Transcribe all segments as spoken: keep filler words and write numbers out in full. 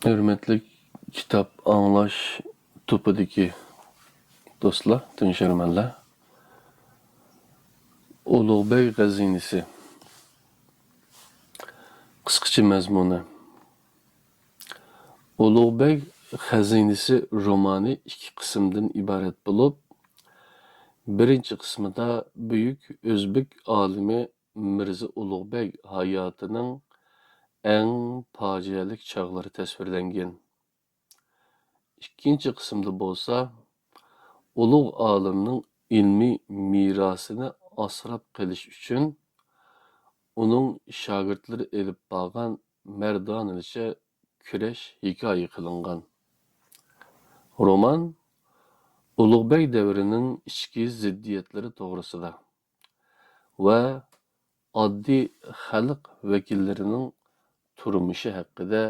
ھۆرمەتلىك كىتاب ئاڭلاش توپىدىكى دوستلار، تىڭشىرمەنلەر! ئۇلۇغبەگ خەزىنىسى. قىسقىچە مەزمۇنى. ئۇلۇغبەگ خەزىنىسى رومانى ئىككى قىسىمدىن ئىبارەت بولۇپ، بىرىنچى قىسمىدا بۈيۈك ئۆزبېك ئالىمى مىرزا ئۇلۇغبەگ ھاياتىنىڭ ئەڭ پاجىئەلىك چاغلىرى تەسۋىرلەنگەن. ئىككىنچى قىسىمدا بولسا، ئۇلۇغ ئالىمنىڭ ئىلمىي مىراسىنى ئاسراپ قېلىش ئۈچۈن ئۇنىڭ شاگىرتلىرى ئېلىپ بارغان مەردانىچە كۈرەش ھېكايە قىلىنغان. رومان ئۇلۇغبەگ دەۋرىنىڭ ئىچكى زىددىيەتلىرى توغرىسىدا ۋە ئاددىي خەلق ۋەكىللىرىنىڭ تۇرمۇشى ھەققىدە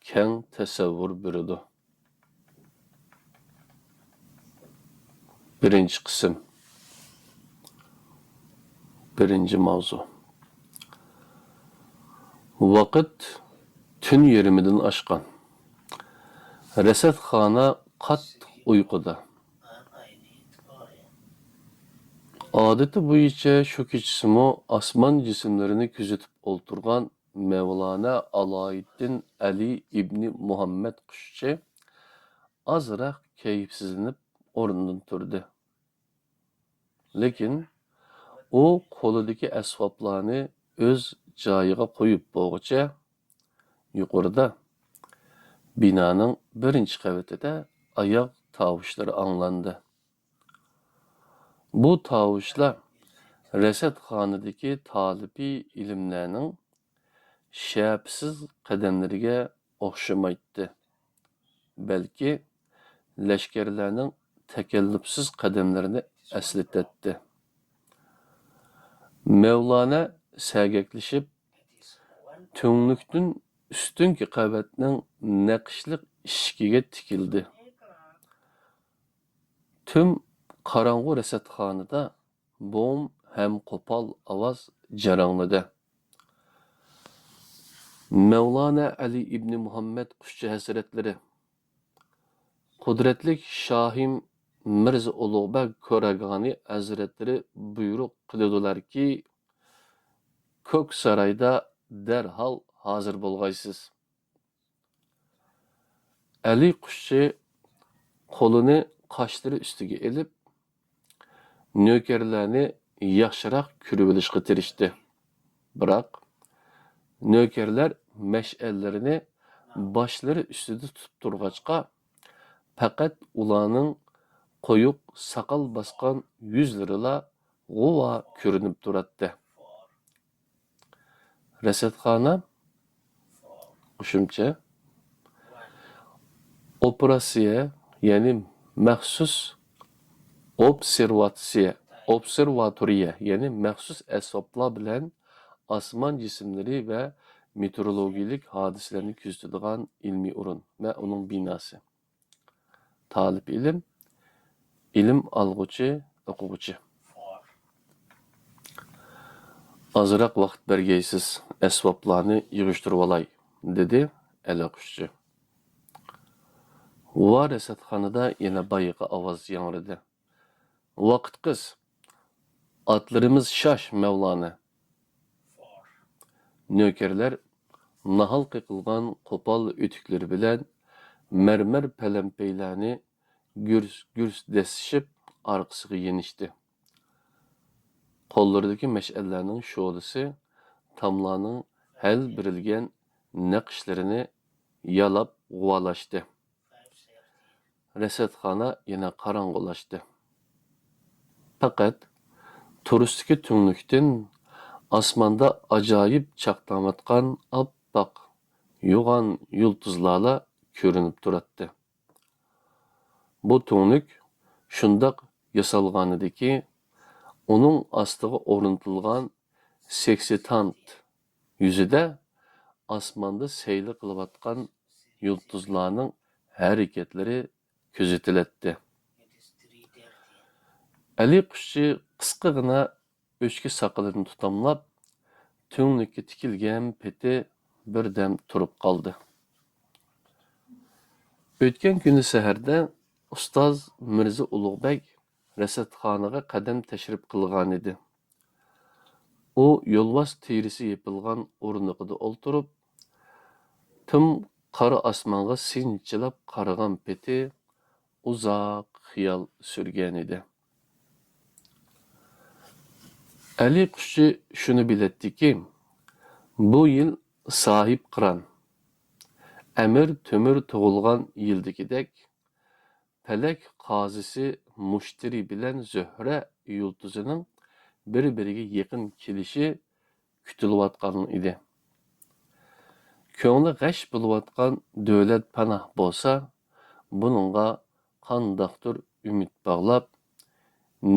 كەڭ تەسەۋۋۇر بېرىدۇ. بىرىنچى قىسىم. بىرىنچى ماۋزۇ. ۋاقىت تۈن يېرىمىدىن ئاشقان. رەسەتخانا قاتتىق ئۇيقۇدا. ئادىتى بويىچە شۇ كېچىسىمۇ ئاسمان جىسىملىرىنى كۆزىتىپ ئولتۇرغان مەۋلانا ئالايىتتىن ئەلى ئىبنى مۇھەممەد قۇشچى ئازراق كەيپسىزلىنىپ ئورنىدىن تۇردى. لېكىن ئۇ قولىدىكى ئەسۋابلارنى ئۆز جايىغا قويۇپ بولغۇچە، يۇقىرىدا، بىنانىڭ بىرىنچى قەۋىتىدە ئاياغ تاۋۇشلىرى ئاڭلاندى. بۇ تاۋۇشلار رەسەتخانىدىكى تالىپى ئىلىملەرنىڭ شەپىسىز قەدەملىرىگە ئوخشىمايتتى، بەلكى لەشكەرلەرنىڭ تەكەللۇپسىز قەدەملىرىنى ئەسلىتەتتى. مەۋلانا سەگەكلىشىپ، تۈڭلۈكتىن ئۈستۈنكى قەۋەتنىڭ نەقىشلىق ئىشىكىگە تىكىلدى. تۈم قاراڭغۇ رەسەتخانىدا بوم ھەم قوپال ئاۋاز جاراڭلىدى. مەۋلانا ئەلى ئىبنى مۇھەممەد قۇشچى ھەزرەتلىرى، قۇدرەتلىك شاھىم مىرزا ئۇلۇغبەگ كۆرەگانى ھەزرەتلىرى بۇيرۇق قىلىدۇلاركى، كۆك سارايدا دەرھال ھازىر بولغايسىز. ئەلى قۇشچى قولىنى قاشلىرى ئۈستىگە ئېلىپ، نۆكەرلەرنى ياخشىراق كۆرۈۋېلىشقا تىرىشتى. بىراق، نۆكەرلەر مەشئەللىرىنى باشلىرى ئۈستىدە تۇتۇپ تۇرغاچقا، پەقەت ئۇلارنىڭ قويۇق ساقال باسقان يۈزلىرىلا غۇۋا كۆرۈنۈپ تۇراتتى. رەسەتخانا، قوشۇمچە، ئوپېراتسىيە، يەنى مەخسۇس ئوبسېرۋاتسىيە، ئوبسېرۋاتورىيە، يەنى مەخسۇس ئەسۋابلار بىلەن ئاسمان جىسىملىرى ۋە مېتېئورولوگىيەلىك ھادىسىلەرنى كۆزىتىدىغان ئىلمىي ئورۇن ۋە ئۇنىڭ بىناسى. تالىپ ئىلىم، ئىلىم ئالغۇچى، ئوقۇغۇچى. ئازراق ۋاقىت بەرگەيسىز، ئەسۋابلارنى يىغىشتۇرۇۋالاي، دېدى ئەلى قۇشچى. ۋا رەسەتخانىدا يەنە بايىقى ئاۋاز ياڭرىدى. ۋاقىت قىس. ئاتلىرىمىز شاش، مەۋلانا. نۆكەرلەر ناھال قېقىلغان قوپال ئۆتۈكلىرى بىلەن مەرمەر پەلەمپەيلەرنى گۈرس-گۈرس دەسسىشىپ ئارقىسىغا يېنىشتى. قوللىرىدىكى مەشئەللەرنىڭ شولىسى تاملارنىڭ ھەل بېرىلگەن نەقىشلىرىنى يالاپ غۇۋالاشتى. رەسەتخانا يەنە قاراڭغۇلاشتى. پەقەت تورۇستىكى تۈڭلۈكتىن ئاسماندا ئاجايىپ چاقناۋاتقان ئاپئاق، يوغان يۇلتۇزلارلا كۆرۈنۈپ تۇراتتى. بۇ تۈڭلۈك شۇنداق ياسالغانىدىكى، ئۇنىڭ ئاستىغا ئورنىتىلغان سېكسىتانت يۈزىدە ئاسماندا سەيلە قىلىۋاتقان يۇلتۇزلارنىڭ ھەرىكەتلىرى كۆزىتىلەتتى. ئەلى قۇشچى قىسقىغىنا ئۆچكە ساقىلىنى تۇتاملاپ، تۈڭلۈككە تىكىلگەن پېتى بىردەم تۇرۇپ قالدى. ئۆتكەن كۈنى سەھەردە ئۇستاز مىرزا ئۇلۇغبەگ رەسەتخانىغا قەدەم تەشرىپ قىلغانىدى. ئۇ يولۋاس تېرىسى يېپىلغان ئورۇندۇقىدا ئولتۇرۇپ، تۈم قارا ئاسمانغا سىنچىلاپ قارىغان پېتى ئۇزاق خىيال سۈرگەنىدى. ئەلى قۇشچى شۇنى بىلەتتىكى، بۇ يىل ساھىب قىران، ئەمىر تۆمۈر تۇغۇلغان يىلدىكىدەك، پەلەك قازىسى مۇشتەرى بىلەن زۆھرە يۇلتۇزىنىڭ بىر-بىرىگە يېقىن كېلىشى كۈتۈلۈۋاتقان ئىدى. كۆڭلى غەش بولۇۋاتقان دۆلەت پاناھ بولسا، بۇنىڭغا قانداقتۇر ئۈمىد باغلاپ،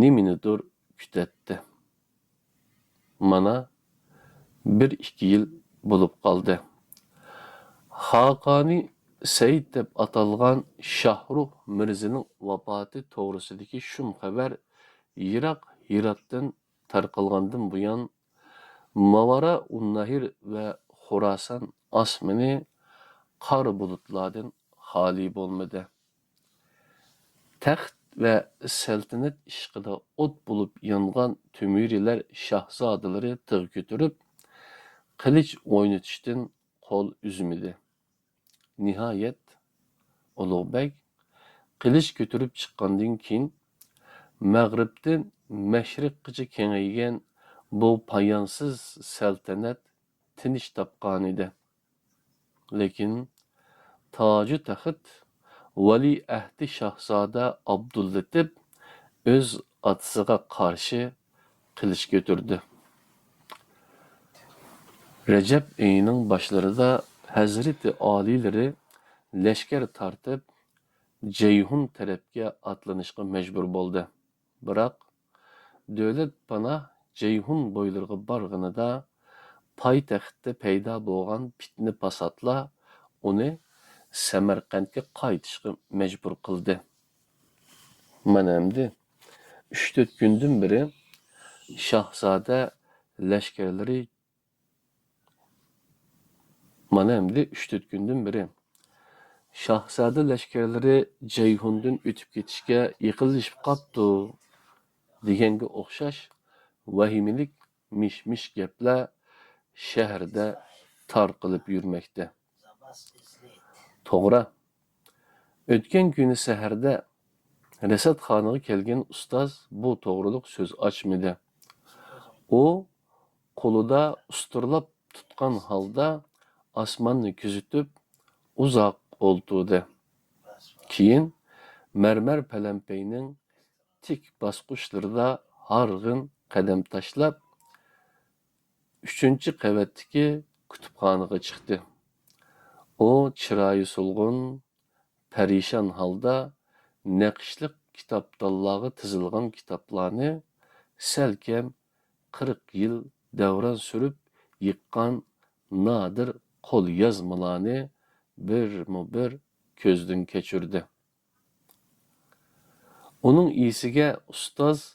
نېمىنىدۇر كۈتەتتى. مانا، بىر-ئىككى يىل بولۇپ قالدى. خاقانى سەئىد دەپ ئاتالغان شاھرۇخ مىرزىنىڭ ۋاپاتى توغرىسىدىكى شۇم خەۋەر يىراق ھىراتتىن تارقالغاندىن بۇيان، ماۋارا ئۇننەھر ۋە خوراسان ئاسمىنى قارا بۇلۇتلاردىن خالىي بولمىدى. تەخت ۋە سەلتەنەت ئىشقىدا ئوت بولۇپ يانغان تۆمۈرىلەر شاھزادىلىرى تىغ كۆتۈرۈپ، قىلىچ ئوينىتىشتىن قول ئۈزمىدى. نىھايەت، ئۇلۇغ بەگ قىلىچ كۆتۈرۈپ چىققاندىن كېيىن، مەغرىبتىن مەشرىققىچە كېڭەيگەن بۇ پايانسىز سەلتەنەت تىنىش تاپقانىدى. لېكىن تاجۇ تەخت ۋەلىئەھدى شاھزادە ئابدۇللېتىپ ئۆز ئاتىسىغا قارشى قىلىچ كۆتۈردى. رەجەب ئېيىنىڭ باشلىرىدا ھەزرىتى ئالىيلىرى لەشكەر تارتىپ، جەيھۇن تەرەپكە ئاتلىنىشقا مەجبۇر بولدى. بىراق، دۆلەت پاناھ جەيھۇن بويلىرىغا بارغىنىدا، پايتەختتە پەيدا بولغان پىتنە-پاساتلار ئۇنى سەمەرقەنتكە قايتىشقا مەجبۇر قىلدى. مانا ئەمدى ئۈچ-تۆت كۈندىن بېرى شاھزادە لەشكەرلىرى مانا ئەمدى ئۈچ-تۆت كۈندىن بېرى شاھزادە لەشكەرلىرى جەيھۇندىن ئۆتۈپ كېتىشكە يېقىنلىشىپ قاپتۇ، دېگەنگە ئوخشاش ۋەھىمىلىك مىش-مىش گەپلەر شەھەردە تارقىلىپ يۈرمەكتە. توغرا، ئۆتكەن كۈنى سەھەردە رەسەتخانىغا كەلگەن ئۇستاز بۇ توغرۇلۇق سۆز ئاچمىدى. ئۇ قولىدا ئۇستۇرلاپ تۇتقان ھالدا ئاسماننى كۆزىتىپ ئۇزاق ئولتۇردى. كېيىن مەرمەر پەلەمپەينىڭ تىك باسقۇچلىرىدا ھارغىن قەدەم تاشلاپ، ئۈچىنچى قەۋەتتىكى كۇتۇپخانىغا چىقتى. ئۇ چىرايى سولغۇن، پەرىشان ھالدا نەقىشلىك كىتابتاللارغا تىزىلغان كىتابلارنى، سەلكەم قىرىق يىل دەۋران سۈرۈپ يىغقان نادىر قوليازمىلارنى بىرمۇبىر كۆزدىن كەچۈردى. ئۇنىڭ ئېسىگە ئۇستاز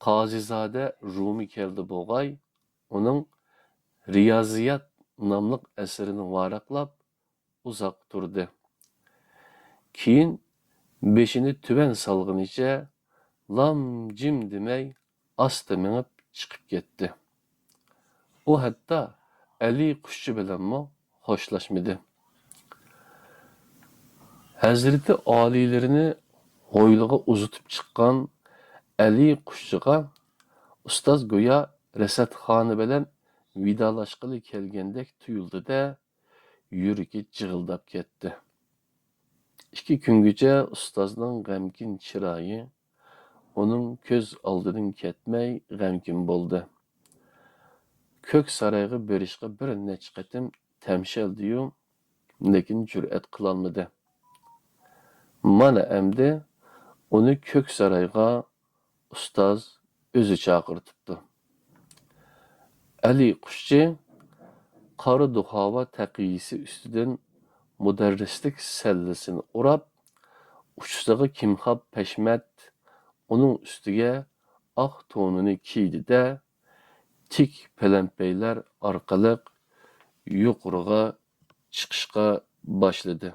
قازىزادە رۇمى كەلدى بوغاي، ئۇنىڭ رىيازىيات ناملىق ئەسىرىنى ۋاراقلاپ ئۇزاق تۇردى. كېيىن بېشىنى تۆۋەن سالغىنىچە لام-جىم دېمەي ئاستا مېڭىپ چىقىپ كەتتى. ئۇ ھەتتا ئەلى قۇشچى بىلەنمۇ خوشلاشمىدى. ھەزرىتى ئالىيلىرىنى ھويلىغا ئۇزىتىپ چىققان ئەلى قۇشچىغا ئۇستاز گويا رەسەتخانا بىلەن ۋىدالاشقىلى كەلگەندەك تۇيۇلدى-دە، يۈرىكى جىغىلداپ كەتتى. ئىككى كۈنگىچە ئۇستازنىڭ غەمكىن چىرايى ئۇنىڭ كۆز ئالدىدىن كەتمەي غەمكىن بولدى. كۆك سارايغا بېرىشقا بىر نەچچە قېتىم تەمشەلدى-يۇ، لېكىن جۈرئەت قىلالمىدى. مانا ئەمدى ئۇنى كۆك سارايغا ئۇستاز ئۆزى چاقىرتىپتۇ. ئەلى قۇشچى قارا دۇخاۋا تەقىيىسى ئۈستىدىن مۇدەررىسلىك سەللىسىنى ئوراپ، ئۇچىسىغا كىمخاپ پەشمەت، ئۇنىڭ ئۈستىگە ئاق تونىنى كىيدى-دە، تىك پەلەمپەيلەر ئارقىلىق يۇقىرىغا چىقىشقا باشلىدى.